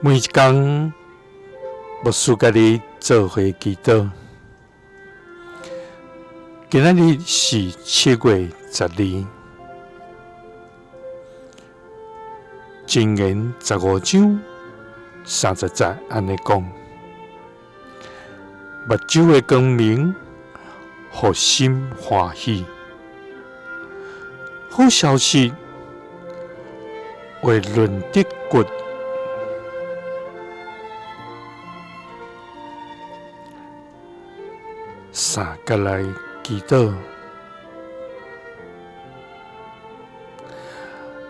每一工，牧師佮你做伙祈禱。今仔日是7月12，箴言15章30節按呢講：目睭的光明，予心歡喜。好消息會潤得骨。三佮來祈禱，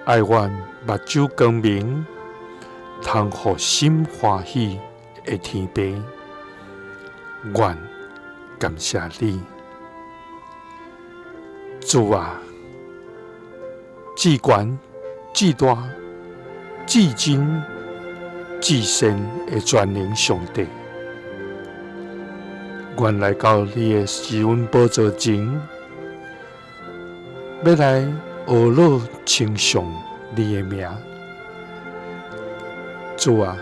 哀願目睭光明，通予心歡喜的天父，願感謝你，主啊，至懸、至大、至真、至善的全能上帝。阮來到你的施恩寶座前，欲來呵咾稱頌你的名。主啊，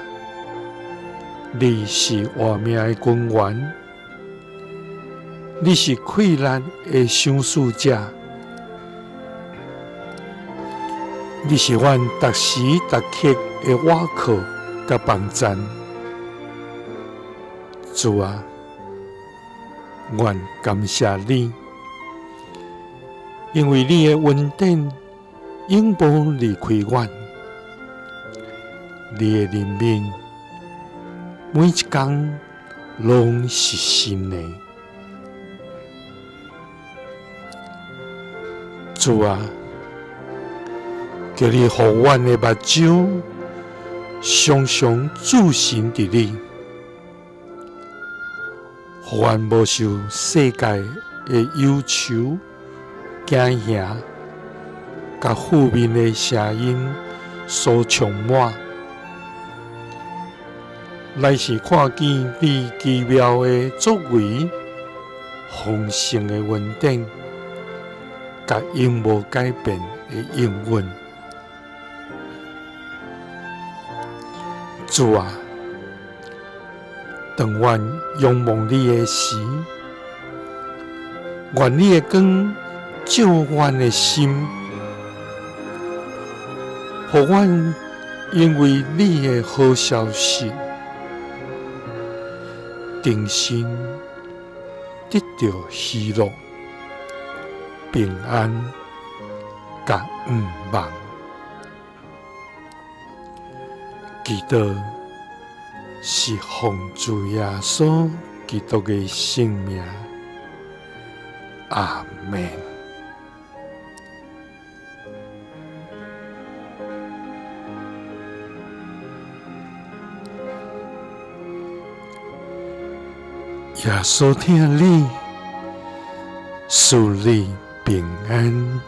你是活命的根源，你是氣力的賞賜者，你是阮逐時逐刻的倚靠佮幫贊。主啊，阮感謝你，因為你的恩典永無離開阮，你的憐憫每一工攏是新的。主啊，求你予阮的目睭常常注神佇你。予阮無受世界的憂愁、驚嚇，佮負面的聲音所充滿，乃是看見你奇妙的作為、豐盛的恩典，佮永無改變的應允。主啊，當阮仰望你的時，願你的光照阮的心，予阮因為你的好消息，重新得著喜樂、平安佮向望。祈禱是奉主耶穌基督的聖名，阿們。耶穌疼你，賜你平安。